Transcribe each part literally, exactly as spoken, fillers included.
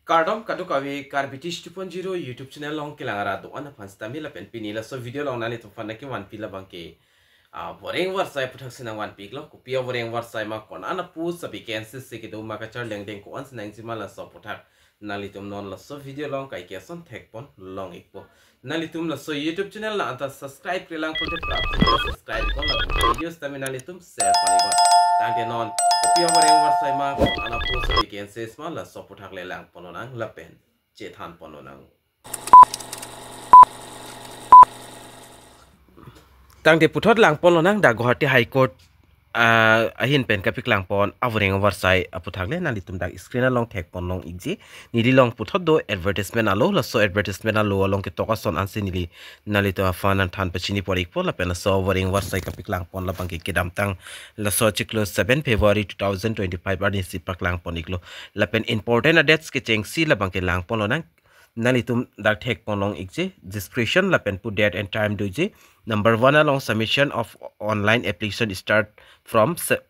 Kardom kadokave Karbi Tish two point zero YouTube channel along kelang arat do-an aphan sitame lapen pini laso video along nanglitum aphan nangkevanpi labangke, ah, voreng varsai aputhaksi nangvanpi iklo. Kopi avoreng varsai ma, ko-an apost avacancy si kedo ma, kacharli angdeng ko-an si nangjima, laso aputhak nanglitum non laso video along kaike ason thekpon long ikpo. Nanglitum laso YouTube channel la anta subscribe-re lang pulote prapsi subscribe iknon, lapen video sitame nanglitum share pon iknon. Tangte non kopi avoreng varsai ma, ko-an apost avacancy ma, laso aputhak le langpon lonang lapen chethanpon lonang. Tangte puthot langpon lonang, dak Guwahati High Court, ah, ahin pen kapaklangpon avoreng varsai aputhak le nanglitum dak screen along thekpon long ikji. Neli along puthot do advertisement alo, laso advertisement alo along ketok ason ansi neli nanglitum aphan nangthan pachini pon ikpo. Lapen laso avoreng varsai kapaklangpon labangke kedamtang laso chiklo seven February two thousand twenty-five arni si paklangpon iklo. Lapen important a-dates kechengsi labangke langpon lonang. Nanglitum dak thekpon long ikji, description lapen pu date and time doji. Number one along submission of online application start from se-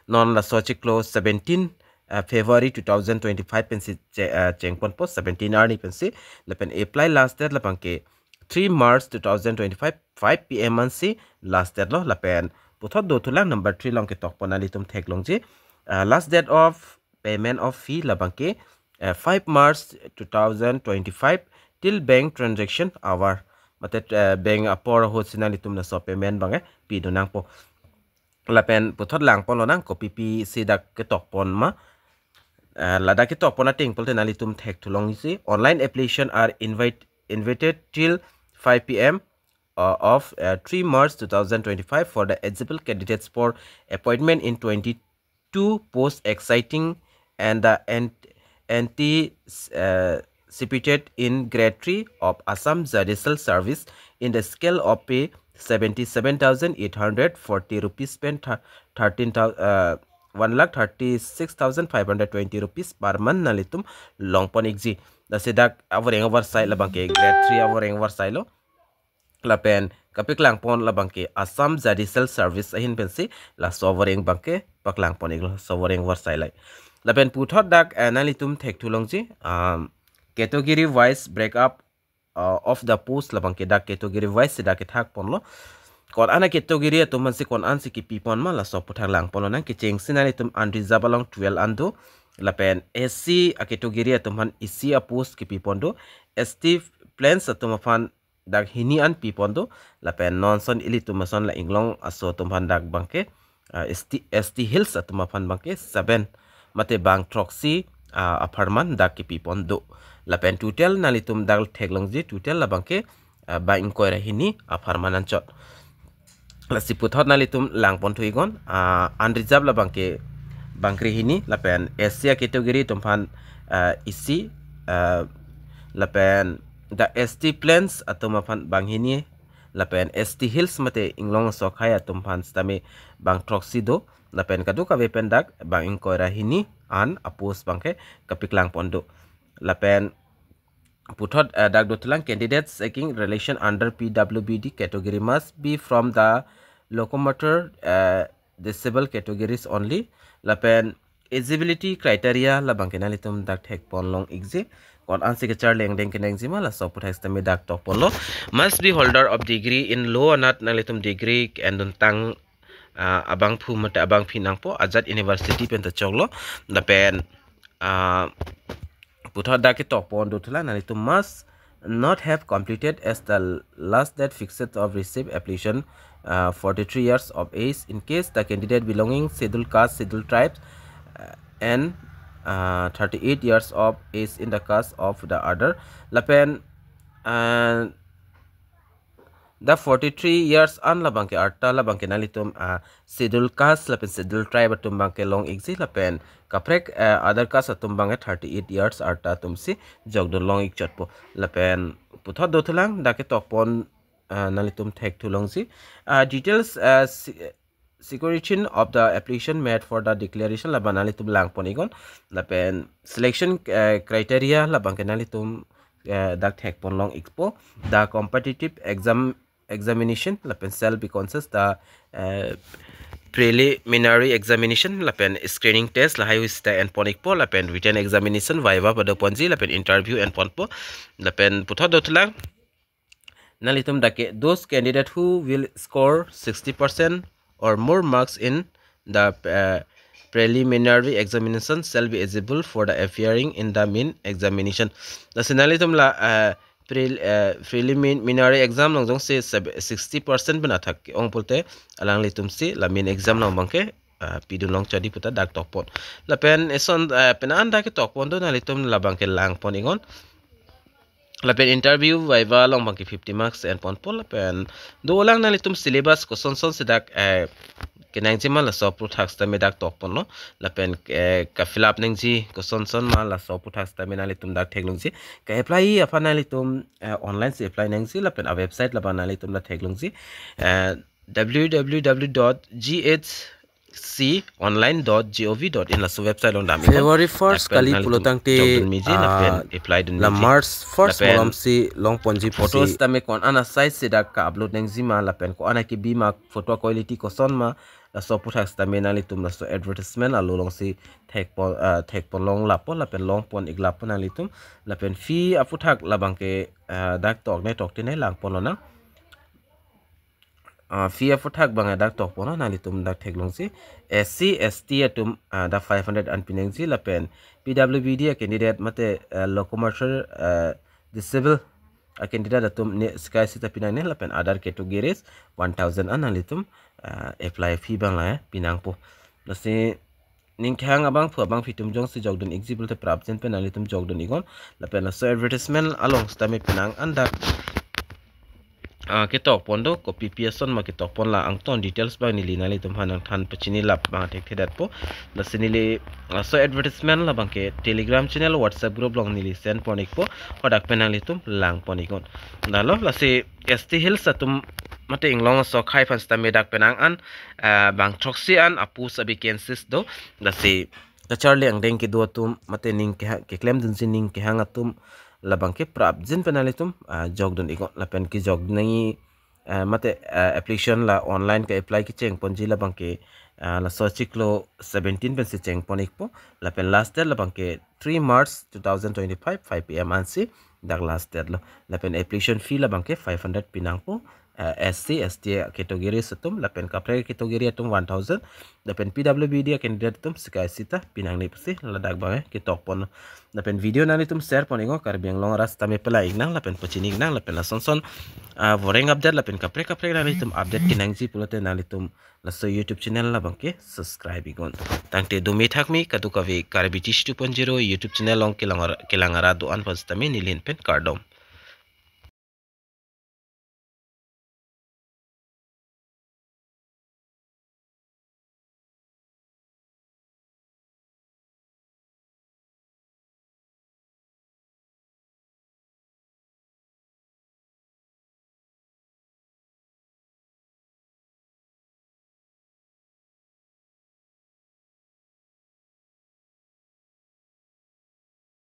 non laso chiklo seventeen, uh, February two thousand twenty-five pensi che- uh, chengponpo, seventeen arni pensi. Lapen apply last date labangke three March two thousand twenty-five, five P M ansi last date lo. Lapen puthot dothulang number three along ketokpon, nanglitum theklongji. Uh, last date of payment of fee labangke, uh, five March two thousand twenty-five till bank transaction hour. Mate, uh, bank apor ahut si nanglitum laso payment abang, eh, pidun nangpo. Lapen puthot langpon lonang kopi pisi dak ketokpon ma. Uh, ladak ketokpon ateng pulote nanglitum thekthulongji. Online application are invite, invited till five P M, uh, of, uh, three March two thousand twenty-five for the eligible candidates for appointment in twenty-two posts exciting and the ant- anti- uh, anticipated in grade three of Assam Judicial Service in the scale of pay seventy-seven thousand eight hundred forty rupees pen thir- thirteen thousand, uh, one lakh thirty-six thousand five hundred twenty rupees per month nanglitum longpon ikji. Lasi dak avoreng varsai labangke grade three avoreng varsai lo. Lapen kapaklangpon labangke Assam Judicial Service ahin pensi laso avoreng abangke paklangpon iklo, laso avoreng varsai lai. Lapen puthot dak, eh, nanglitum thektulongji, um, category wise break up, uh, of the post labangke dak category wise si dak kethakponlo. Ko-an a-category atum aphansi ko-an ansi kepipon ma, laso aputhak langpon lonang. Kechengsi nanglitum unreserved along twelve an do. Lapen S C a-category atum aphan isi a-post kepipon do. S T plains atum aphan dak hini an pipon do. Lapen non ason ilitum ason la inglong aso atum aphan dak abangke, ah, S T, S T Hills atum aphan abangke seven mate bang throksi, ah, apharman dak kepipon do. Lapen total nanglitum dak theklongji, total labangke, ah, bang ingkoi ra hini apharman anchot. Lasi puthot nanglitum langponthu iknon, ah, unreserved labangke bang krehini, lapen S C a-category atum aphan, ah, isi, ah, lapen the S T plains atum aphan bang hini, lapen S T Hills mate inglong aso akhei atum aphan sitame bang throksi do, lapen kadokave pen dak bang ingkoi ra hini an a-post abangke kapaklangpon do. Lapen puthot, eh, dak dothulang, candidates seeking relation under P W B D category must be from the locomotor, eh, disabled categories only. Lapen eligibility criteria labangke nanglitum dak thekpon long ikji. Ko-an ansi kacharli angdeng kenangjima, laso aputhak sitame dak tokponlo. Must be holder of degree in law anat nanglitum degree enduntang, ah, abangphu mate abangpi nangpo, ajat university pen ta choklo. Lapen, ah, puthot dak ketokpon dothulang, nanglitum must not have completed as the last date fixed of receive application, uh, forty-three years of age. In case the candidate belonging scheduled caste, scheduled tribes, uh, and, uh, thirty-eight years of age in the case of the other. Lapen, uh, the forty-three years an labangke arta labangke nanglitum, ah, scheduled caste lapen scheduled tribe atum abangke long ikji, lapen kaprek, ah, other caste atum abangke thirty-eight years arta atumsi jokdun long ikchotpo. Lapen puthot dothulang, dak ketokpon, ah, nanglitum thekthu longji. Ah, details, ah, si- securitization of the application made for the declaration labang nanglitum langpon iknon. Lapen selection, eh, criteria labangke nanglitum, eh, dak thekpon long ikpo. The competitive exam examination lapen shall be consist the, eh, preliminary examination lapen screening test lahai hui sita enpon ikpo, lapen written examination, viva pado ponji, lapen interview enponpo, lapen puthot dothulang. Nanglitum dak ke, those candidate who will score sixty percent or more marks in the uh, preliminary examination shall be eligible for the appearing in the main examination. Lasi nanglitum la uh, pre, uh, preliminary exam along jongsi sixty percent pen athak ong pulote alanglitumsi la main exam along abangke uh, pidun long chadi puta dak tokpon. Lapen eson uh, penang an dak ke tokpon do, nanglitum labangke langpon iknon. Lapen interview viva along abangke fifty marks enponpo, lapen dolang nanglitum syllabus kosonson si dak eh, kenangji ma laso aphuthak sitame dak tokponlo, lapen eh, ka fill up nangji kosonson ma laso aphuthak sitame nanglitum dak theklongji. Ka apply aphan nanglitum eh, online si apply nangji, lapen a website labang nanglitum la theklongji. Eh, www.ghc online.gov.in laso website along dam iknon. February first dak pen kali nanglitum pulotangte jokdun miji, ah, lapen apply dun la miji. March first lapen malomsi longponji photos pusi tame ko-an asai si dak ka upload nangji ma, lapen ko-an akibi ma, photo quality koson ma, laso aphuthak sitame nanglitum laso advertisement alo alongsi thekpo uh, thekpon long lapo, lapen longpon ik lapo nanglitum. Lapen fee aphuthak labangke uh, dak tokne tokte ne langponlonang. Uh, fee aphuthak abang dak tokponlo, nanglitum dak theklongji. SC ST atum uh, dak five hundred an pinangji, lapen PWBD a candidate mate uh, locomotor uh, disable a candidate atum ne sika sita pinangne, lapen other categories one thousand an nanglitum uh, apply fee abang la eh, pinangpo. Lasi ning kehang abangphu abangpi atum jongsi jokdun ikji pulote prapjin pen nanglitum jokdun iknon. Lapen laso advertisement along sitame penang an dak ah, ketokpon do, kopi pi ason ma ketokpon, la angton details abang neli nanglitum aphan nangthan pachini lap abang thekthedetpo. Lasi neli laso advertisement labangke Telegram channel, WhatsApp group along neli send pon ikpo, hadak pen nanglitum langpon iknon. Dalo lasi ST Hills atum mate inglong aso akhei aphan sitame dak penang an ah, bang throksi an a post a vacancies do. Lasi kacharli angdeng kedo atum mate ning keha-, keklemdunji ning kehang atum labangke prapjin pen nanglitum ah, jokdun iknon, lapen kejok nangji ah, mate ah, application la online ka apply kechengponji labangke ah, laso chiklo seventeen pensi chengpon ikpo, lapen last date labangke three March two thousand twenty-five five P M ansi dak last date lo. Lapen application fee labangke five hundred pinangpo, eh, SC ST categories atum, lapen kaprek category atum one thousand, lapen PWBD candidate atum sika sita pinangne pusi ladak abang eh, ketokpon. Lapen video nanglitum share pon iknon, Karbi Anglong arat sitame pela iknang, lapen pachini iknang, lapen lasonson ah, voreng update lapen kaprek kaprek nanglitum update kenangji pulote nanglitum laso YouTube channel labangke subscribe iknon. Tangte dumi thakmi kadokave Karbi Tish two point zero YouTube channel along kelang ara, kelang ara do-an aphan sitame neli ahin pen kardom.